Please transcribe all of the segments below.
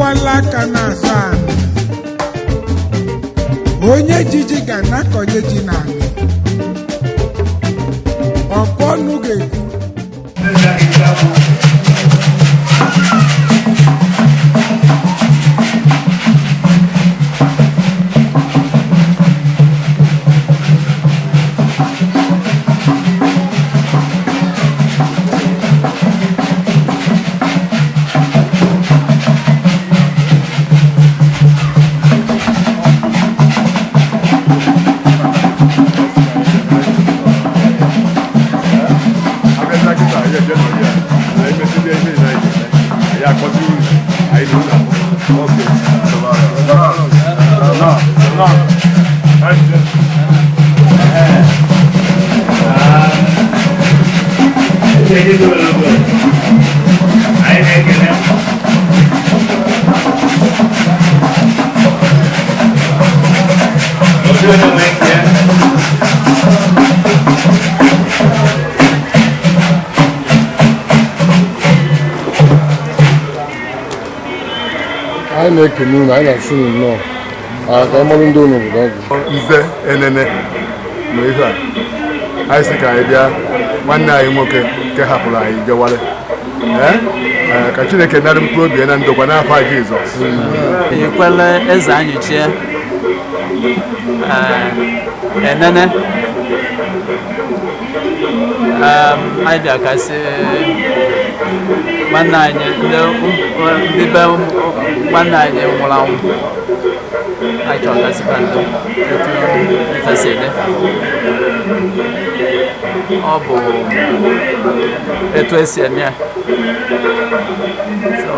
Gbala aka na-azọ anị, onye jiji ga na-akọnye ji n'anị. Ọkụ ọnụ ga-ekwu. Anyị na-ekene unu, anyị na-asị unu nnọọ. Ka anyị marụ ndị unu bụ n'ọgụ. Nze Enene na ihe a anyị sị ka anyị bịa nwanne anyị nwoke nke hapụrụ anyị jewale. Ee, ee, ka Chineke nara mkpụrụ obi ya na ndokwa n'afọ a Jizọs. Ekwele eze anyị chie. Ee, Enene. Anyị bịa ka sị nwanne anyị, ndị be nwanne anyị nwụrụ anwụ, anyị chọrọ ka sịkwa ndo etu ife si dị. Ọ bụ etu esi eme ya. So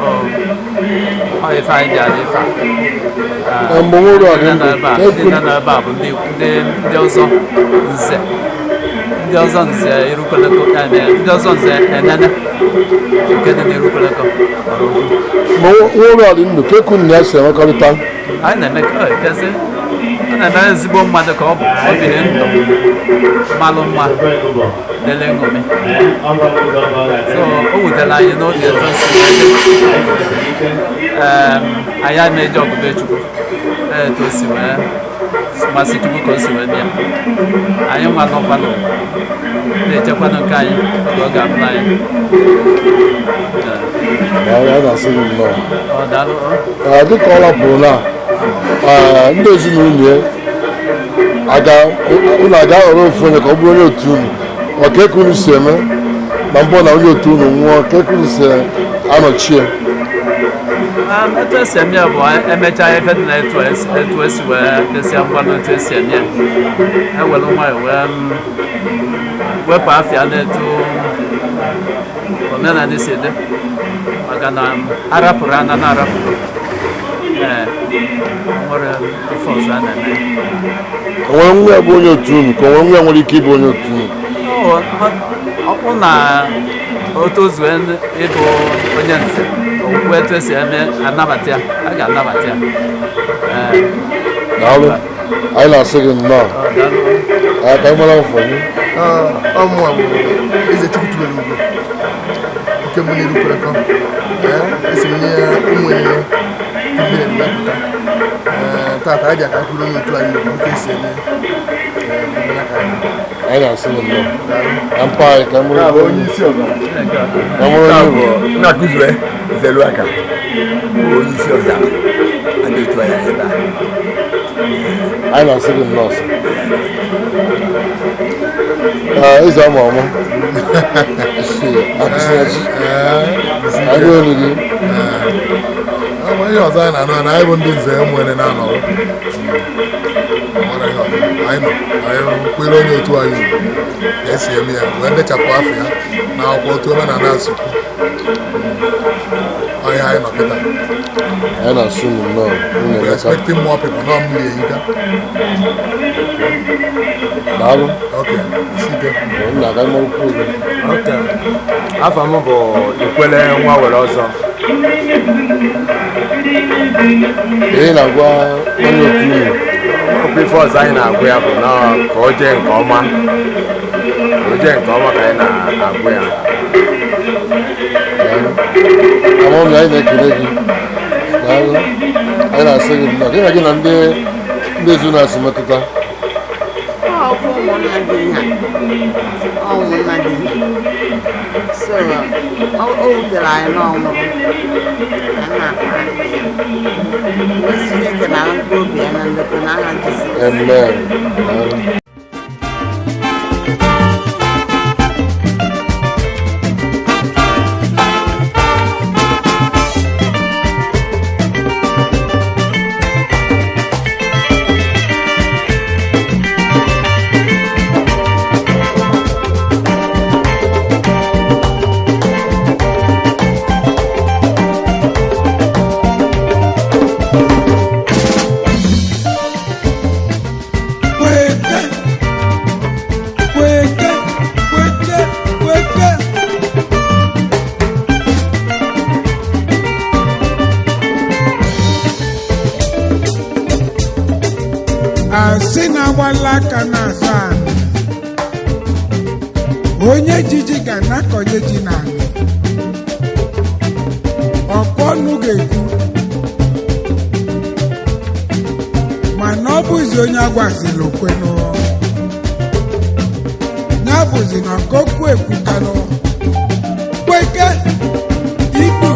ọ ife anyị bịara ife a. Na mgbe nwere ọ dị Ndị nọ ebe a ndụ ndị nọ ebe a bụ ndị ọzọ nze, ndị ọzọ nze Irukoloko, ndị ọzọ nze Enene nke dị n'Irukoloko ọrụ ukwu. Mgbe nwere ọ dị ndụ, ka eku na ya si enwekọrịta? Anyị na-eme ka ọ ekezi, ọ na-eme ezigbo mmadụ ka ọ bụ. O biri ndụ malụ mma, lele ṅomi. So o wutere anyị n'obi etu o si wee dị. Anyị ama eji ọgụbe Chukwu etu o si wee masị Chukwu ka o si wee bịa. Anyị nwa nọkwa n'ụwa na-echekwanụ nke anyị oge ọ ga-abụla anyị. Daalụ, anyị na-asị gị nnọọ. Ọ daalụ ọ. Dịka ọ lapụrụ na ndị ezinụlọ ya aga, unu aga aghọrọ ofu onye ka ọ bụrụ onye otu unu? Ọ ka eke unu si eme na mbụ na onye otu unu nwụọ, ka eke unu si anọchi ya? Etu esi eme ya bụ emechaa ife dị na etu esi wee desia mgbanụ, etu esi eme ya, ewere nwayọ wee wepụ afịa n'etu omenala si dị, maka na arapụrụ ana na arapụrụ ee nwere ife ọzọ a na-eme. O nwere nwa ya bụ onye otu unu, ka o nwere nwa ya nwere ike ịbụ onye otu unu? Ọ bụ na o tozue ịbụ onye nze, okwu etu esi eme anabata ya, a ga-anabata ya. Ee. Daalụ, anyị na-asị gị nnọọ. Ọ daalụ. Ka anyị mara afọ gị. Ọmụa bụ Eze Chukwu tubelu ugo nke mbụ n'Irukwekọ. Ee, esi m n'ihe ụmụ Enene mmiri wepụta. Ee, tata anyị bịa ka anyị kwuru onye otu anyị ugwu ka esi eme. Ee, ya ka anyị Anyị na-asị gị nnọọ na mpa anyị, ka anyị mara Bụ onye isi ọzara. Ka anyị mara onye Bụ ugwu. Nnakụzue Zelu aka bụ onye isi ọzara ndị otu anyị ebe a. Anyị na-asị gị nnọọ sị. Ee, eze ama ọmụ akụsịnachi anyị olu gị. Ọ ihe ọzọ anyị na-anụ na anyị bụ ndị nze ụmụ Enene na-anọrọ. O nwere ihe ọzọ anyị nọ, anyị kwere onye otu anyị ugwu ka esi eme ya, wee dechapụ afọ ya na akwụkwọ otu omenala asụkwu. Ọhịa anyị nọ kịta. Anyị na-asị unu nnọọ, unu We emeka. Expecting more people, nọ mmiri ehika. Daalụ. Okay, isi ike. Nna, ka anyị marakwa olu. Okay. Afọ m bụ Ikwele nwa were ọzọ. Ihe na-agwa onye otu unu? Okwu ife ọzọ anyị na-agwa ya bụ na ka o jee nke ọma, ka o jee nke ọma ka anyị na-agwa ya. Daalụ. Ama m na anyị na-ekele gị. Daalụ. Anyị na-asị gị nnọọ. Gị na gị na ndị ndị ezinụlọ asị metụta. Ọ bụ ụmụnna dị ihe a. Ọ ụmụnna dị ihe. So, o wutere anyị na ọ nwụrụ. Anyị na-akpa anyị. Chineke na mkpụrụ obi ya na ndokwa n'aha Jizọs. Amen. Daalụ. Kweke, kweke, kweke, kweke. Asị na-agbala aka na-asa anị. Onye jiji ga na-akọnye ji n'anị. Ọkpọ ọnụ ga-ekwu. Mana ọ bụzi onye agwazila okwenụ, ya bụzi na okwu ekwukanụ kweke ibu.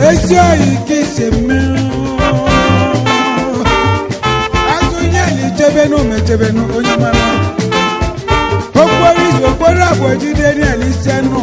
Ezi oyi ka isi mmiri azụ nye na ichebenu mechebenu onye mara okporo izu okporo abụọ jide n'elu isi anụ.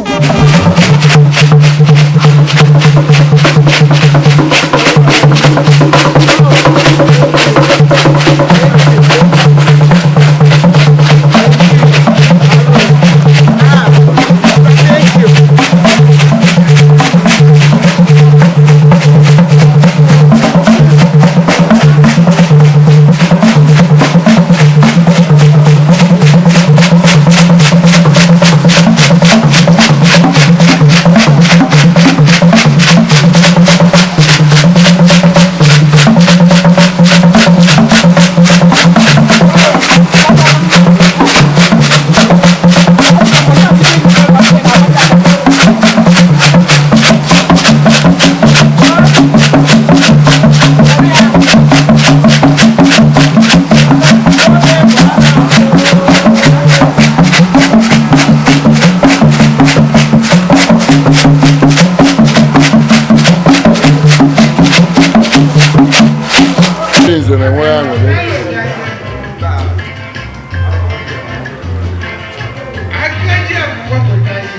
Ndị nze na-enwe aṅụrị.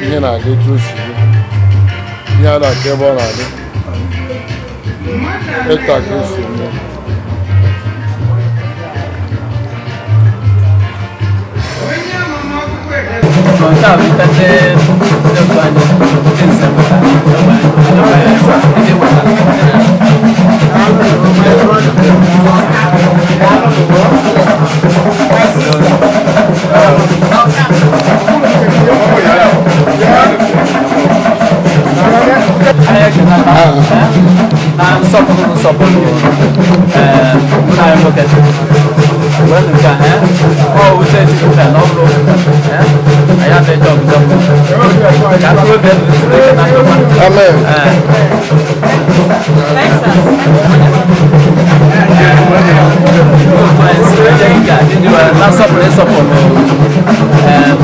Ihe na-aga etu o si dị. Ihe a na-aka ebe ọ na-adị. Ịta ka esi eme. Nke a bụ ife ndị ndị otu anyị ndị nze wetara ndị wetara. Anyị ekenata na nsọpụrụ nsọpụrụ nna anyị nwoke wee nke a ọ wute Chukwu na ọ bụrụ anyị adịghị ọgụgụ ka mkpụrụ obi elu Chineke na ndokwa. Amen. Otu anyị si wee jee nke a iji wee na nsọpụrụ ịsọpụrụ nna anyị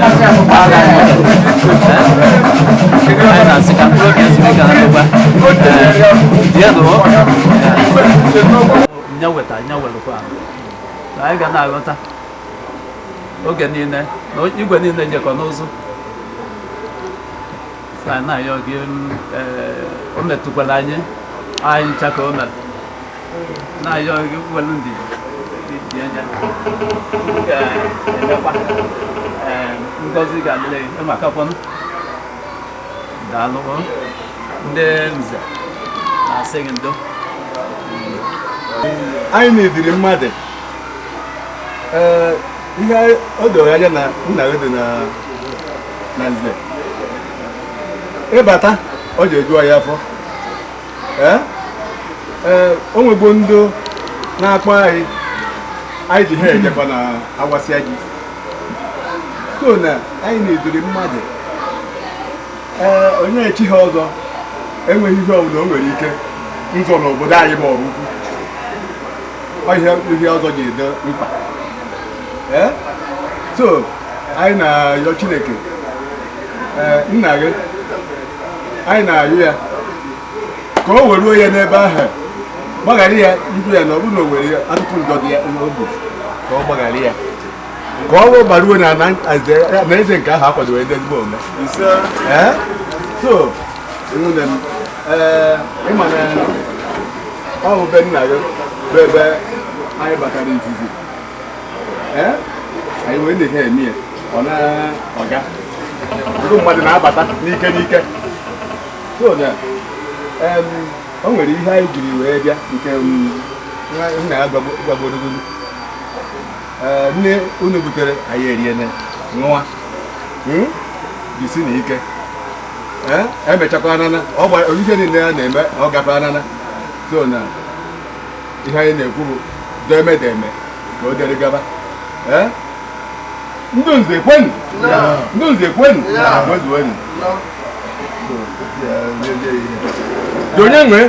nwoke. Anyị na-asị ka mkpụrụ obi Chineke na ndokwa die nụrụ nye weta nye welụkwa na anyị ga na-aghọta oge niile na igwe niile jekọ n'ụzụ. So anyị na-ayọ gị, o metụkwara anyị anyị ncha ka o mere na-ayọ gị welu ndidi dị anya Chukwu ga-emekwa ngọzi ga-adịrị gị ịmakakwanụ. Daalụ o. Ndị nze na-asị gị ndo. Anyị na-ediri mmadụ ee ihe o doro anya na nna gị dị na nze ịbata ọ ji eju ya afọ ee ee o nwegbo ndị na-akpọ anyị anyị ji ha ejekwa na awasịa ji so na anyị na-ediri mmadụ ee onye echi ha ọzọ enweghị ihe ọbụla o nwere ike nzọ n'obodo anyị ma ọ bụ ukwu ihe ọzọ ji edo mkpa ee so anyị na-ayọ Chineke ee nna gị anyị na-ayọ ya ka o weruo ya n'ebe ahụ gbaghara ya njụ ya na ọ bụrụ na o nwere atụtụ njọ dị ya n'obi ka ọ gbaghara ya ka ọ baruo na na eze nke ahụ akwadoro ndị ezigbo ome ee so nwunye m ee ịma na ọ bụ be nna gị bụ ebe anyị batara izizi ee anyị wee na-ehe eme ya ọ na-ọga ndị mmadụ na-abata n'ike n'ike so na o nwere ihe anyị jiri wee bịa nke nna ya gwagborogoro nne unu butere anyị eriene ṅụwa jisi na ike ee emechakwanana ihe niile a na-eme ọ gakwanana so na ihe anyị na-ekwu bụ deme deme ka o dere gaba ee ndị nze kwenu ndị nze kwenu gwezuenu onye nwe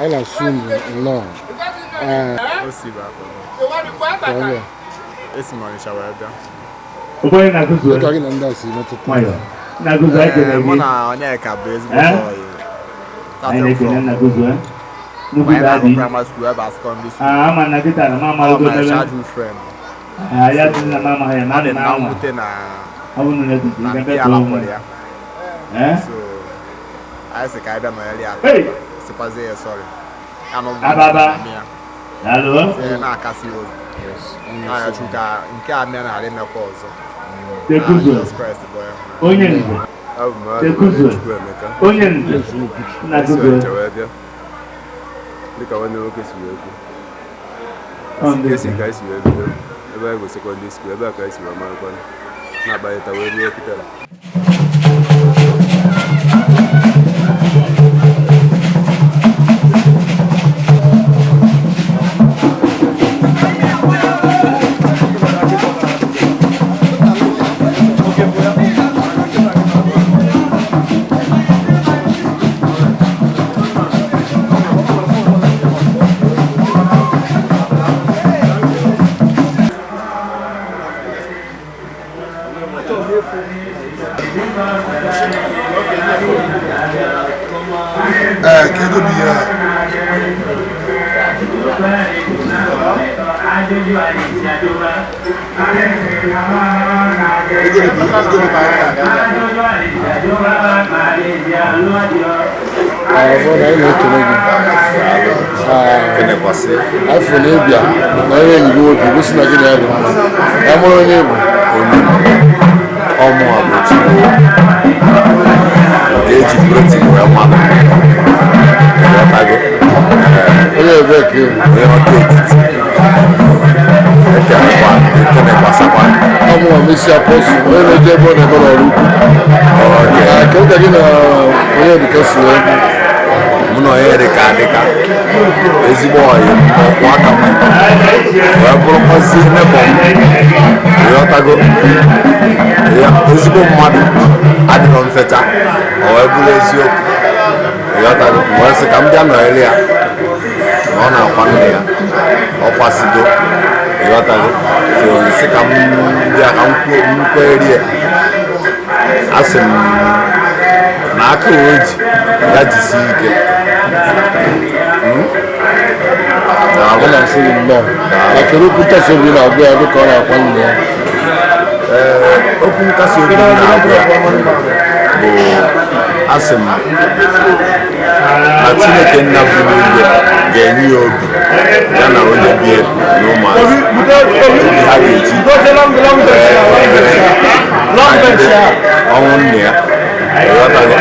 Anyị na-asụ unu nnọọ. Dịka gị na ndị a si metụta. Mụ na Onyeka bụ ezigbo ọyị. Mgbe anyị na-agụ primary school ebe a secondary school. Ọ my childhood friend. Ọ dị na mwute na na ndị ala kpọrọ ya. So Anyị sị ka anyị bịa nọnyere ya sịkwazie ya sorry anụ m ya sị na-akasị ya obi na-arịọ Chukwu ka nke a mere ghara imekwa ọzọ. Jizọs Kraịst bụ onye nwe anyị. Abụ m Adịbe Chukwuemeka. Esi Ọnịcha wee bịa. Dịka nwanne nwoke si wee kwu. Esi ka anyị si wee bido ebe anyị bụ secondary school, ebe a ka anyị si wee marakwanụ na-akparịta wee ruo kịta. Ee, kedu bụ ihe a? Ọ na anyị na-ekele gị. Kenekwasị. Afọ na ịbịa na onye enyi gị nwoke gosi na gị na ya dị mma. Ya mụrụ onye bụ Onye ọmụ a bụ Chukwu nke eji protein wee mmanụ. Ịghọtago? Onye ebe ka ị bụ? Onye ọka etiti. Ekenekwa ekenekwasakwa. Ọ mụnwa Messi Apostle, onye na-eje ebe ọ na-eme n'ọrụ ukwu. Kedu ka gị na onye dịka si wee bụ? Mụ na onye dịka adịka ezigbo ọyị m ọkwụ aka m wee bụrụkwazie neighbour m. Ịghọtago? Ya, ezigbo mmadụ adịrọ mfecha o wee bụrụ eziokwu. Ịghọtago? M wee sị ka m bịa nọnyere ya na ọ na-akwa nne ya ọ kwasigo. Ịghọtago? So sị ka m bịa ka m kwuo m kwerie ya. Asị m na aka o ji ya jisie ike. Ọ na-asị gị nnọọ. Na kedu okwu nkasi obi na-agwa ya dịka ọ na-akwa nne ya? Ee, okwu nkasi obi m na-agwa ya bụ asị m na Chineke nna bi n'igwe ga-enye ya obi ya na onye bie na ụmụazị obi ha ga-eji nagide ọnwụ nne ya. Ịghọtago?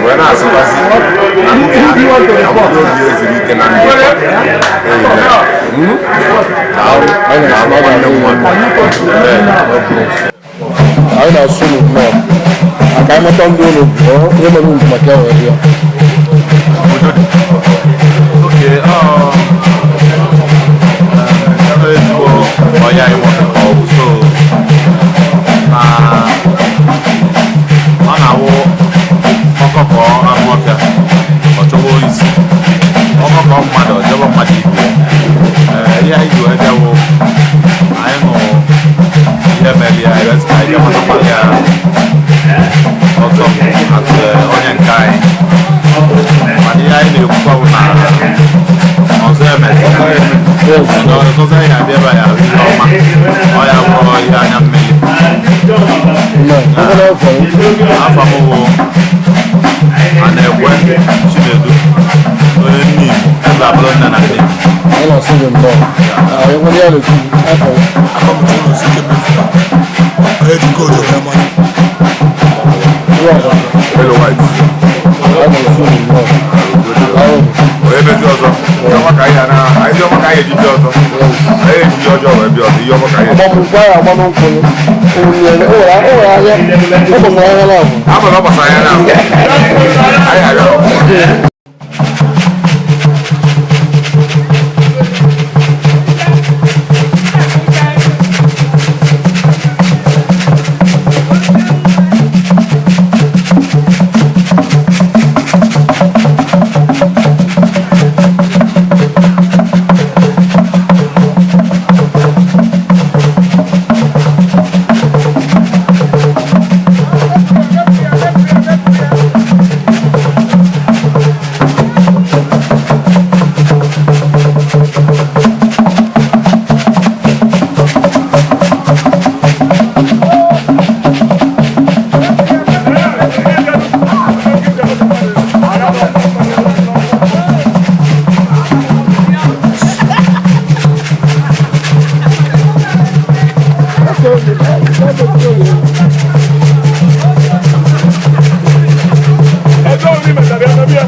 Wee na-asịkwasị na nne ya na mkpụrụ obi ya zuru ike na ndụ. Amen. Daalụ. Daalụ nwanne m nwoke. Amen. Anyị na-asụ unu nnọọ maka anyị mata ndị unu bụ onye mere unu maka ya wee bịa. Okay, ezigbo onye anyị nwoke ka ọ bụ so na ọ na-awụ ọkọkọ anụ ọfịa ọ chọwa isi ọkọkọ mmadụ ọ chọwa mmadụ ibe. Ee, ihe anyị ji wee bịa bụ anyị nụ ihe mere ya ebe sị ka anyị bịa matakwa ya ọzọ atụ onye nke anyị, mana ihe anyị na-ekwukwa bụ na ọzọ emere na ọzọ anyị ga-abịa ebe a ya ahụ ihe ọma ọ ya bụrụ ihe anya mmiri. Afọ m bụ a na-ekwe Chinedu onye nne Igbo eze abụrụ nne na nne. Anyị na-asị gị nnọọ. Anyị nwere ya na-ekwu afọ. Onye ji koodu wee mara. Hello, White. Anyị na-asị unu nnọọ. Onye mezi ọzọ ihe ọma ka anyị ga na ihe ọma ka anyị eji bịa ọzọ anyị eji ihe ọjọọ wee bịa ọzọ ihe ọma ka anyị eji. Agbamnkwụ ahụ agbamnkwụ o nwere ahịa ọ gbasara ahịa na abụ. Ama na ọ gbasara ahịa na abụ. Anyị arịọ. Thank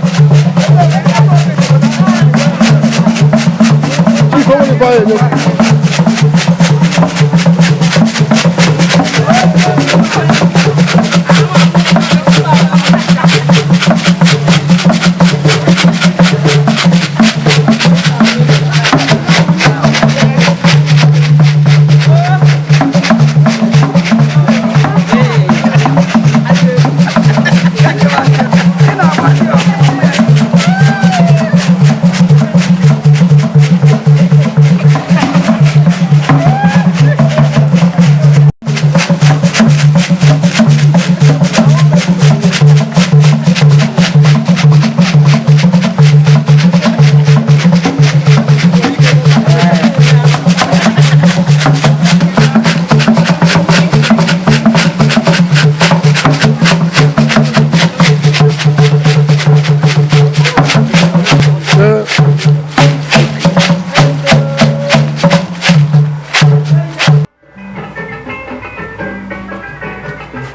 Chief, o nwere ife anyị enye.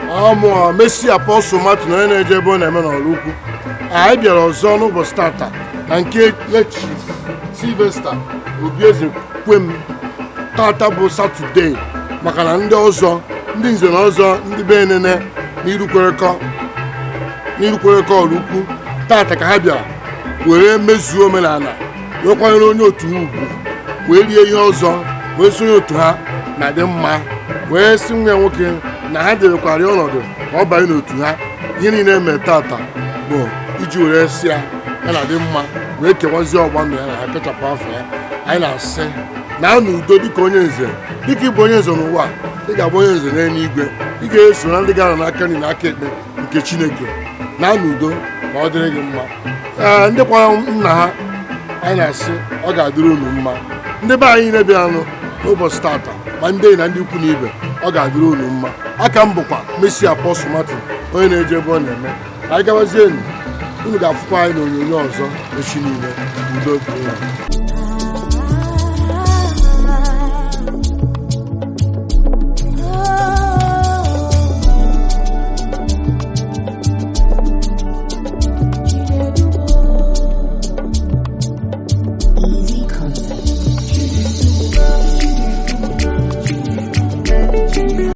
Ọmụ Messi Apostle Martin, onye na-eje ebe ọ na-eme n'ọrụ ukwu. Anyị bịara ọzọ n'ụbọchị tata na nke late Chief Sylvester Obieze Kwem. Tata bụ Satọde, maka na ndị ọzọ, ndị nze na ọzọ, ndị be enene n'Irukwerekọ ọrụ ukwu, tata ka ha bịara were mezuo omenala, wee kwanyere onye otu ha ugwu, wee rie ihe ọzọ, wee sonye otu ha na dị mma, wee sị nwa ya nwoke na ha debekwara ya ọnọdụ ka ọ banye n'otu ha. Ihe niile eme tata bụ iji were sị ya ya na dị mma, wee kewazie ọgba ndụ ya na ha, kechapụ afọ ya. Anyị na-asị na anụ udo. Dịka onye nze, dịka ịbụ onye nze n'ụwa, ị ga-abụ onye nze n'eluigwe. Ị ga-eso na ndị gara n'aka nri na aka ekpe nke Chineke. Na anụ udo, ka ọ dịrị gị mma. Ee, ndị kwara nna ha, anyị na-asị ọ ga-adịrị unu mma. Ndị be anyị niile bịaranụ n'ụbọchị tata, ma ndị enyi na ndị ikwu na ibe, ọ ga-adịrị unu mma. Aka m bụkwa Messi Apostle Martin, onye na-eje ebe ọ na-eme. Anyị gabazie enyi, unu ga-afụkwa anyị n'onyonyo ọzọ echi niile. Udo dịrị unu.